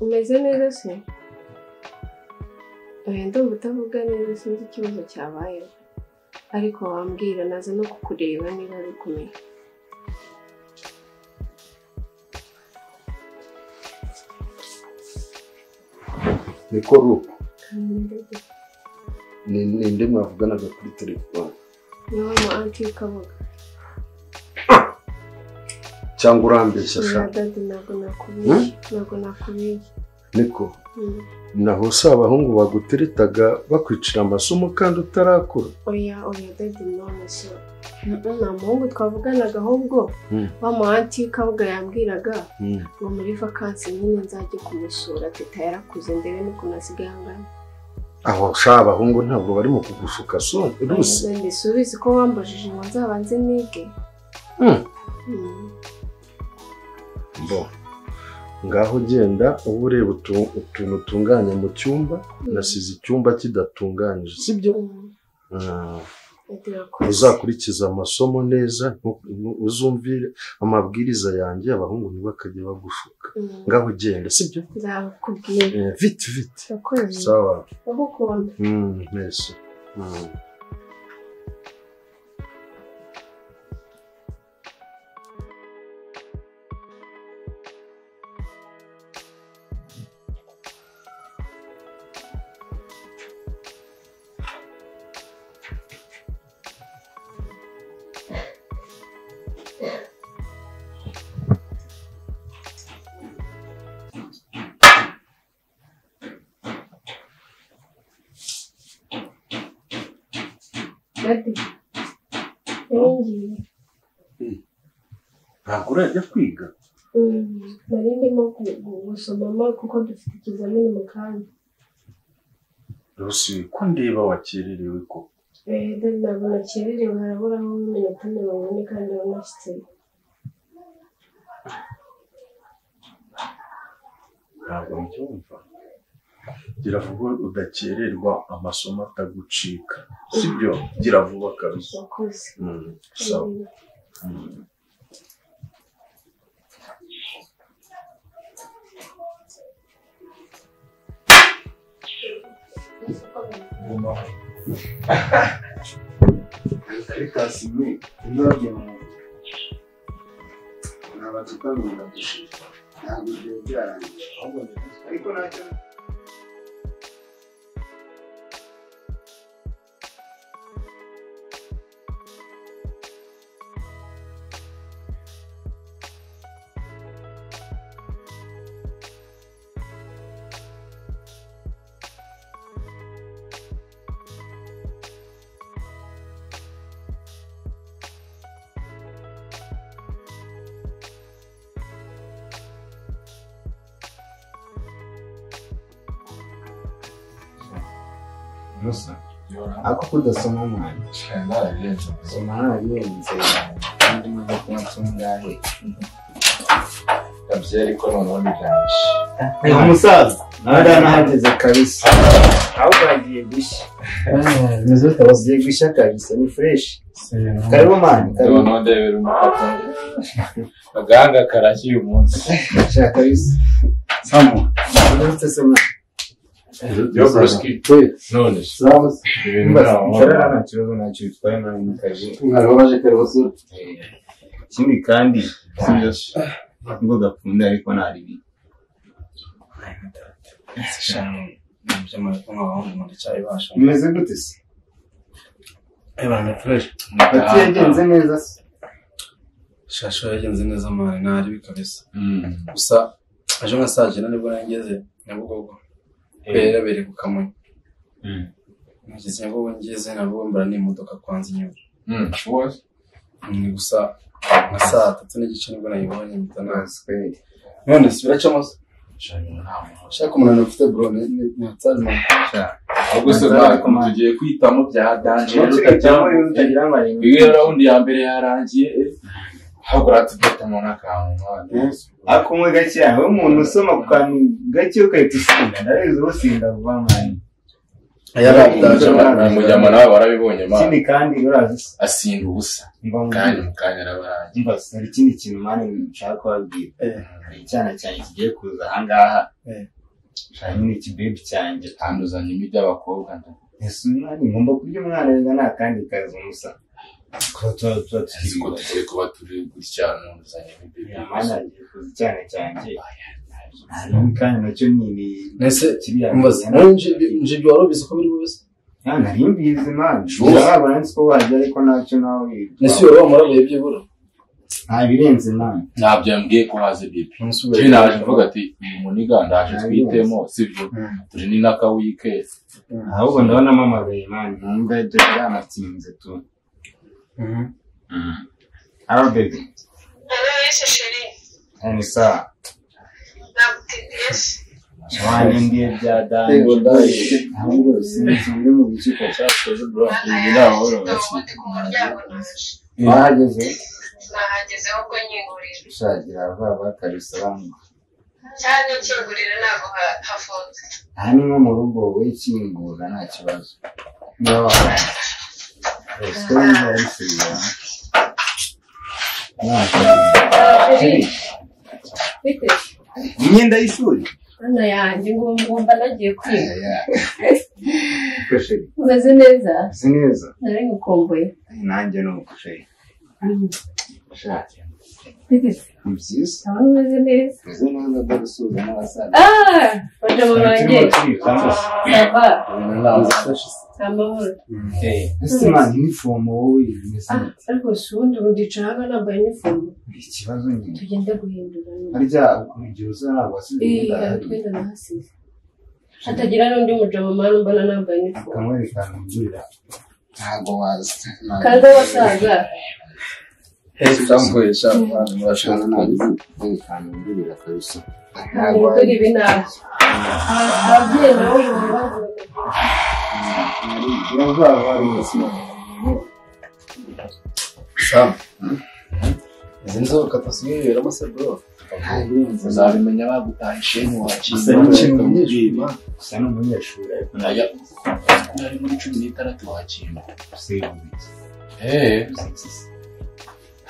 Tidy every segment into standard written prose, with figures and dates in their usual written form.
Umeze neza se? Ndumva utavuga neza, sinzi ikibazo cyabayeho, ariko wambwira naza no kukureba niba bikomeye. Niko ruko ninde mwavuganaga kuri telefone? Ni wa mu anti Kabuga. Cyangwa urambeshya sha? Daddy, ntabwo nakubeshya, ntabwo nakubeshya. Niko naho se abahungu baguteretaga bakwicira amasomo kandi utarakura? Oya oya daddy, none se nta muhungu twavuganaga, ahubwo wa mu anti Kabuga yambwiraga ngo muri vakansi nyine nzajye kumusura, teta yarakuze ndebe n'ukuntu asigaye angana. Aho sha abahungu ntabwo barimo kugushuka so ruse. Daddy, subizi ko wambajije ngo nzabanze nige. Bo ngaho genda uba ureba utuntu utunganya mu cyumba, nasize icyumba kidatunganyije, sibyo? Uzakurikiza amasomo neza, uzumvire amabwiriza yanjye, abahungu ntibakajye bagushuka. Ngaho genda, sibyo? Nzakubwira. Vite vite. Sawa. Ndagukunda. Merci. Daddy, ngiye. Ntabwo urajya kwiga? Nari ndimo gusoma kuko dufite ikizamini mu kanya. Rusi, ko ndeba wakererewe ko? Daddy, ntabwo nakererewe, haraburaho iminota 40 kandi ndabona. Ntabwo mbyumva. Gira vuba udakererwa amasomo atagucika, sibyo? Gira vuba kabisa. Sawa. Ariko ntacyo. Ako kudasoma mwana. Soma narabirenze kandi maze kunywa tungahe. Kabyeri ko noneho ni byinshi. Umusaza nawe nahageze kabisa. Aho bagiye gushya. Bimeze ute? Bagiye gushya kabisa, ni fresh. Karibu mani, karibu. Noneho ndebera umukata. Agahanga karashya uyu munsi. Shaka kabisa. Samu. Uretse se mwana. Yo broski. None. Nta kibazo ntacyo bitwaye mani, karibu. Mwari waje karibu. Ikindi kandi nubwo gapfunda ariko ntaribi. Bimeze gute se? Pati yagenze neza se? Shasho yagenze neza mani, ntaribi kabisa. Gusa ejo nka saa cyenda nibwo nageze Nyabugogo. Yabereye ku Kamonyi. Nageze Nyabugogo, ngeze Nyabugogo mbura n'imodoka kwanza inyuma. Ni gusa nka saa 3:30 nibwo nayibonye mpita naza. None si biracamo se? Shaka umunaniro ufite bro, ni hatari man. Ahubwo se tugiye kwitamo bya danger rero. Iyo round ya mbere yarangiye ahubwo ratudetamo n'akantu. Akumwe gake yawe umuntu usoma ku kantu gake ukahita usinda, ndabizi usinda vuba mani. Mujyama nawe warabibonye man. Ikindi kandi urazi asinda ubusa. Kandi mukanya arabarangiye. Umva hari ikindi kintu man nshaka kubabwira. Hari icyana cyane kigiye kuza aha ngaha. Shaka nyine ikibebi cyanjye tanduzanye imijyi y'abakobwa nda. Ese umwana ngomba kurya umwana rega nta kandi kazi umusa. Kuba tuba tugiye kuba turi gutya ntuzanye ibibi. Mana agiye kuza icyana cyanjye. Kandi nacyo ni nese umbaze nje ibyo wari ubizi ko biri bubise? Nari mbizi man. Urabona nzi ko wajya ariko nacyo nawe. Nese iyo wamurabuye byibura. Nta birenze man. Ntabyo yambwiye ko haze bibi. Njye naje mvuga ati uyu muniga ndaje twitemo sibyo turi ni naka week. Ahubwo ndabona mama man numva ibyo yanatinze tu. Hello baby. Hello yes chérie. Ni sawa. Nagutindiye. Wanendiye bya danje. Ahubwo sinzi uri mu biki ko cyakoze bro. Ibi nahoro. Wahageze? Nahageze ahubwo nyingurira. Ushagira vuba kabisa bamwe. Cyane ukingurira ntabwo hafunze. Aha ni nko mu rugo we kingura nta kibazo. No. Imyenda y'ishuri? Hano yanjye ngomba nagiye kwiga. Umeze neza? Umeze neza. Nari ngukumbuye. Nanjye ni uko chérie. Ni byiza. Ndabona umeze neza. Umeze neza ndagusuhuza n'abasaza. Ah, bajama banjye. Ça va. Amahoro. Ese man uniform wowe imeze neza. Ariko si ubundi ubu ndicara hano nambaye uniform. Ikibazo nyine. Tugende guhindura. Harya igihe uza ntabwo wasize imyenda. Utwenda nahasize. Hatagira n'undi mujama man mbona nambaye uniform. Akamwerekana umugurira. Ntabwo waza. Kandi abasaza. Sambuye shaka murashaka kwerekana umugurira kabisa. Ntabwo ibi nabyo. Ababyeyi nabo baba Sam, izi nzoka tusigaye se bro. Uzabimenya bagutaha isheni waciye. Gusa ni umunyeshuri ariko nari muri 16 waciye.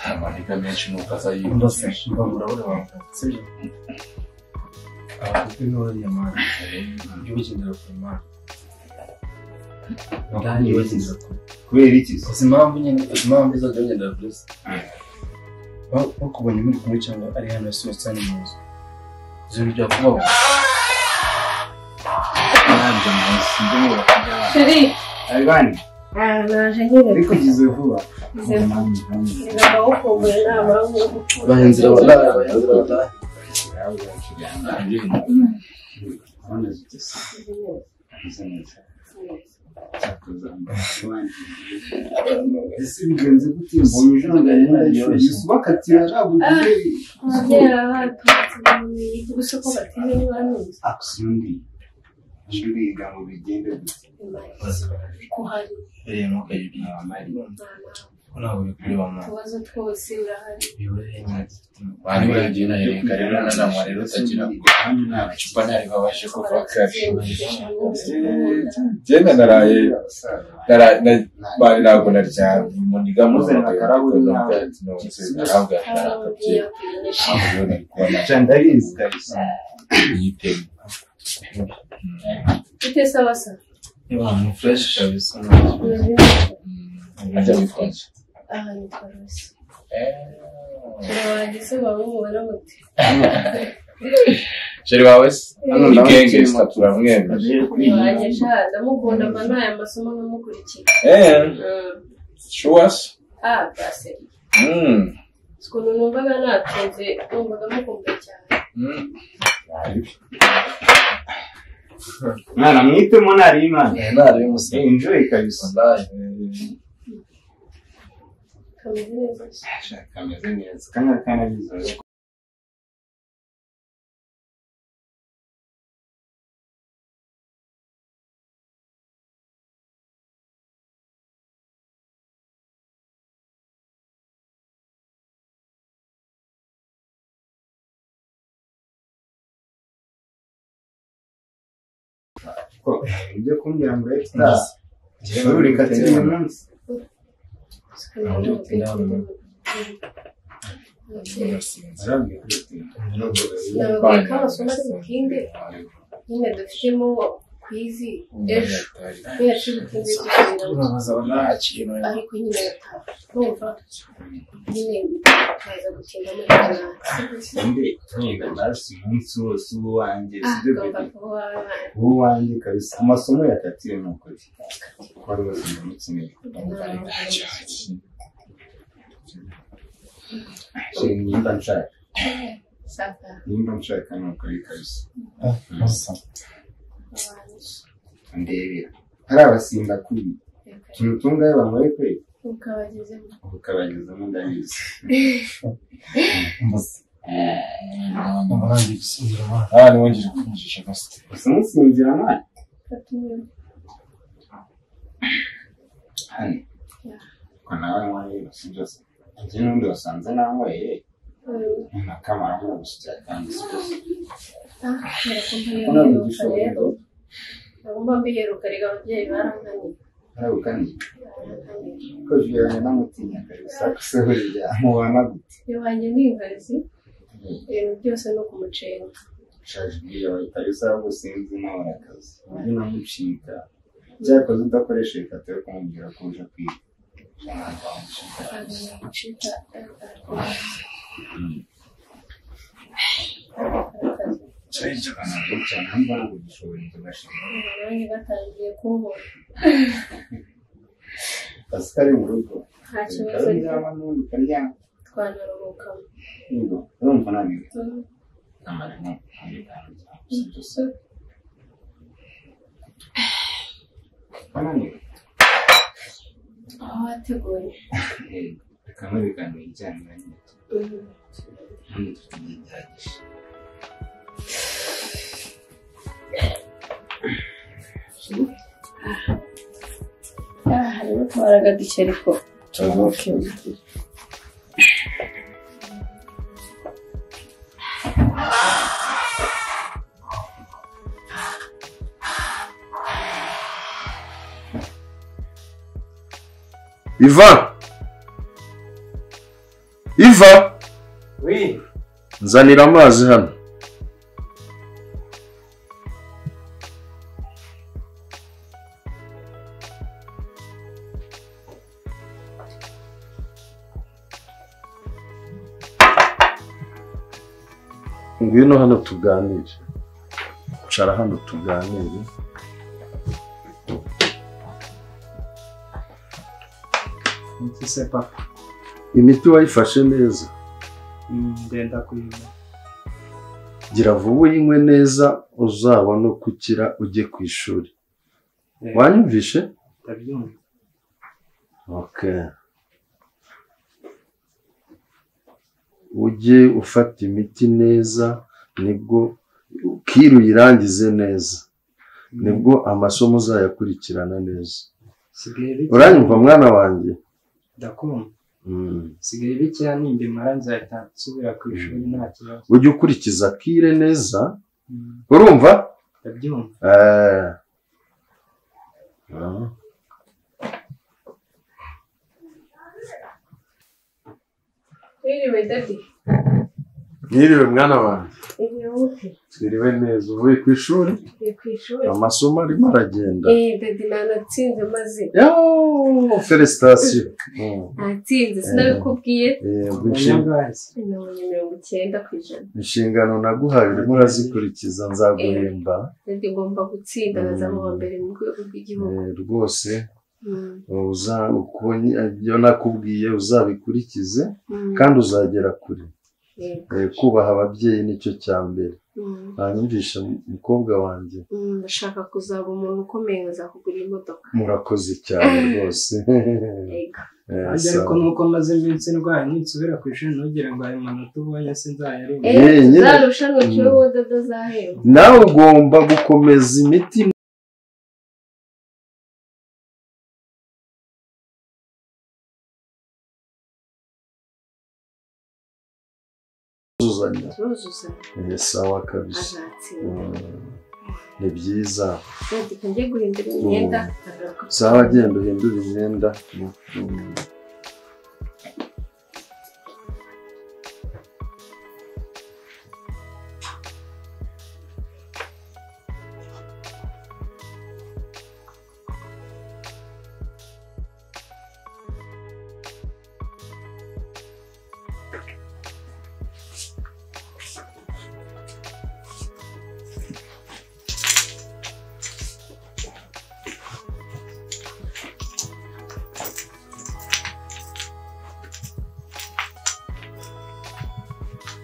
Amaniga menshi nuko aza yihuta. Sibyo? Abafite n'abariya mana. Ibyo bagendera kure mana. Ndani bagendera kure. Kubera iki? Uzi impamvu nyine, uzi impamvu izajya bagendera kure se? Bakubonye muri kumwe cyangwa ari hano yasohotse hano mu nzu. Izo bintu byakubaho. Chérie. Abibani. Naje nyine. Ariko ugize vuba. Bahinzira balaye, bahinzira balaye. Ese bigenze gute mbonye ujambaye imyenda y'ishuri ubakatira ntabwo ugiye. Ababyeyi baba baturutse gusa ko batinye niba nuzi. Akusundi uriga ngo bigende gute? Ko hari nuko yibiri. Ntabwo bikureba mwana. Utubazo twose urahari. Bari baragiye nahereka rero nananywa rero utagira ngo icupa ntaribabaje kuva kare. Jye naraye bari ntabwo naryamye muniga muzana akarahuri ntabwo Ndabizi kabisa. Yitema. Ute sawa sawa. Ni fresh kabisa. Ajya witwa nde? Aha nitwa Rose. Turabagize baba mubona mute. Chérie wawe se? Ni genge turamwemera. Wanjye sha ndamukunda mba ntaye amasomo nkamukurikira. Sure se? Ah, basi. Ukuntu numvaga natunze numvaga mukumbuye cyane. Mwana mwitemo nari imana. Nari umusore. Enjoy kabisa. Kameze neza. Kameze neza. Kana kana bizo. Ariko ibyo kumbwira ngo leta ishuri katiri uyu munsi. Nababwiye ko amasomo ari butinde nyine dufitemo kwizi ejo kubera turi butinde dusubiramo ariko nyine bumva nyine tukaza gutinda muri kanaka mbe basi umunsi wose uwanjye sibyo bebe uwanjye kabisa amasomo yakatire ni ukuri ko rwose ndamukeneye. Nimba nshaka nimba nshaka ni ukuri kabisa ndebera hari abasimba kuri utuntu tungahe banyweye kweli ukabagezemo ndabizi. Gusa musinzira mwana hano ko nawe nyweye sibyo se njye n'undi wasanze nanyweye nakamara nko gusya kandi sibyo se nagomba mbiheruka reka ababyeyi barankaniye baragukaniye ko jyanye namutinya kabisa gusa buriya mubana gute iwanjye ni inkazi ibintu byose no kumucenga shaje bwiya kabisa ahubwo sinzi nawe arakazi uburyo namucika cyakoze udakoresha ikarita yo kumubwira ko uje kwiga namucika batangiye kumbona Pascal mu rugo nta kibazo twanaruhukamo urumva naniwe aho wateguye kamwe biganiro ijyanye na nyine hano dufite igihe gihagije. Harimo utubaraga duke ariko turuhuke. Iva! Iva! Oui. Nzanira amazi hano. Ngwino hano tuganire. Cara hano tuganire. Nti papa. Imiti wayifashe neza. Ndenda kuyinywa. Gira vuba uyinywe neza uzabone uko ukira ujye ku ishuri. Wanyumvishe? Ndabyumva. Okay. Ujye ufata imiti neza nibwo ukira uyirangize neza. Nibwo amasomo uzayakurikirana neza. Uranyumva mwana wanjye? Ndakumva. Sigaye bikeya nimbimara nzahita nsubira ku ishuri nta kibazo. Ujye ukurikiza kire neza. Urumva? Ndabyumva. Mwiriwe daddy. Mwiriwe mwana wanjye. Mwiriwe neza uvuye ku ishuri? Ku ishuri. Amasomo arimo aragenda. Daddy nanatsinze maze. Yo, félicitations. Natsinze sinabikubwiye. Nabonye 90%. Inshingano naguhaye urimo urazikurikiza nzaguhemba. Daddy ngomba gutsinda nkazaba uwa mbere mu rwego rw'igihugu. Rwose. Ibyo nakubwiye uzabikurikize kandi uzagera kure. Kubaha ababyeyi nicyo cya mbere. Nanyumvisha umukobwa wanjye. Ndashaka kuzaba umuntu ukomeye nkazakugurira imodoka. Murakoze cyane rwose. Ariko nuko maze iminsi ndwaye ninsubira ku ishuri ntugire ngo ayo manota ubonye sinzayarenga. Uzarushanwa uciwe wododo azahemba. Nawe ugomba gukomeza imiti. Turuzuzanya. Sawa kabisa. Azatsinda. Ni byiza. Reka njye guhindura imyenda. Sawa, genda uhindure imyenda.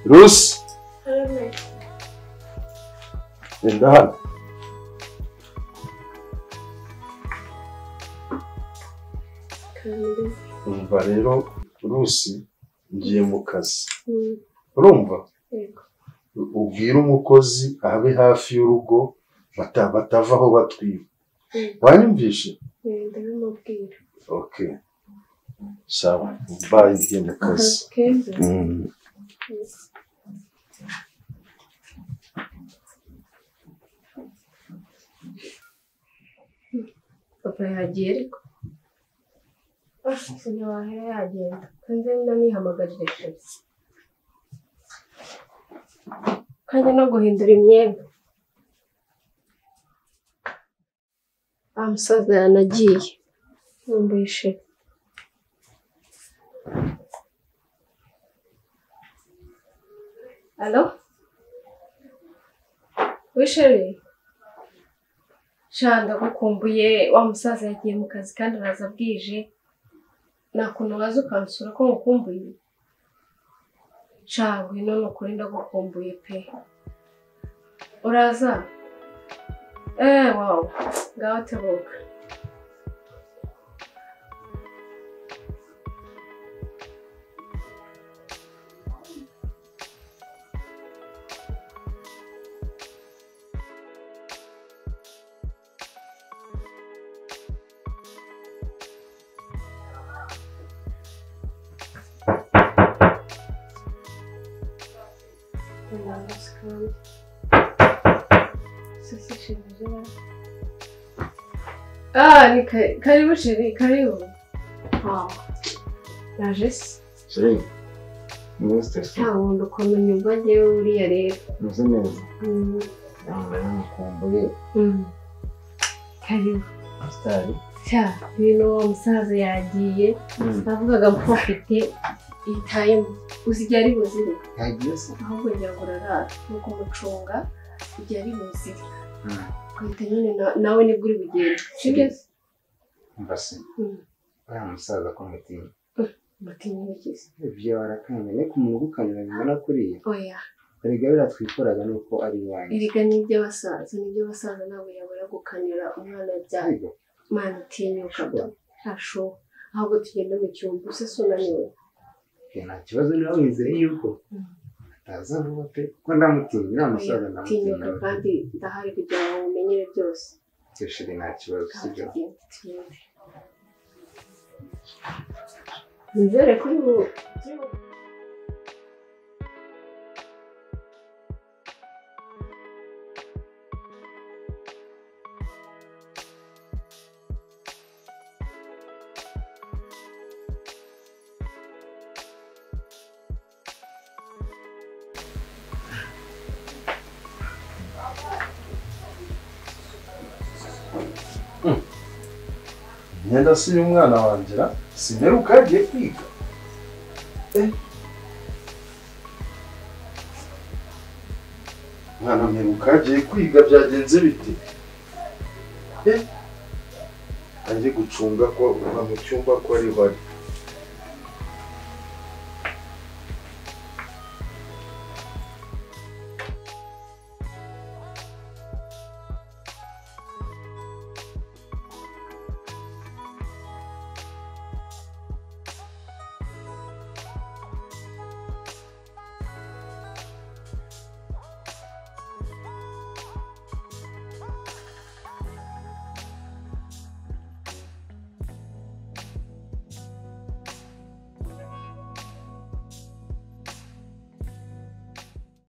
Rusi. Genda hano. Umva rero Rusi, ngiye mu kazi. Urumva? Ubwire umukozi abe hafi y'urugo batavaho batwiba. Wanyumvishe? Ndabimubwira. Okay. Sawa, bye, ngiye mu kazi. Papa yagiye ariko sinabahera yagenda kanze ndanihamagarire kabisa kanya no guhindura imyenda. Musaza yanagiye nkumbuye. Allo? Oui chérie. Sha ndagukumbuye, wa musaza yagiye mu kazi kandi araza bwije. Nta kuntu waza ukansura ko ngukumbuye. Sha ngwino nukuri ndagukumbuye pe. Uraza? Wow. Ngaho tebuka. Ah, ni karibu chérie, karibu. Wow. Yaje se? Chérie, neza se. Nta ukuntu nyumva njyewe uriya rero. Meze neza. Namukumbuye. Karibu. Sitari. Sha, ibintu wa musaza yagiye. Navugaga ko mfite time uzi ari buzire. Yagiye se? Ahubwo ngira ngo urarara nuko umucunga igihe ari buzire. Ukahita nyine nawe nibwo uri bugende. Sibyo se? Umva se. Uriya musaza ko mutinya. Mutinya iki se? Ibyo warakamenya ko umuntu ugukanira bibona kuriya. Oya. Erega biriya twikoraga nuko ari iwanjye. Erega n'iby'abasaza, n'iby'abasaza ntabwo yabura gukanira umwana yabyaye. Mana utinyuka byo. Ntashoboka. Ahubwo tugende mu cyumba use unaniwe. Nta kibazo niba wizeye yuko ataza vuba pe, kuko ndamutinya, uriya musaza ndamutinya. Tinyuka kandi ndahari kugira ngo umenyere byose. Chérie nta kibazo sibyo? Nizere ko ubu Imyenda si y'umwana wanjye ra, simeruka yagiye kwiga. Mwana mperuka yagiye kwiga byagenze bite? Ajye gucunga ko uva mu cyumba ko ari bari.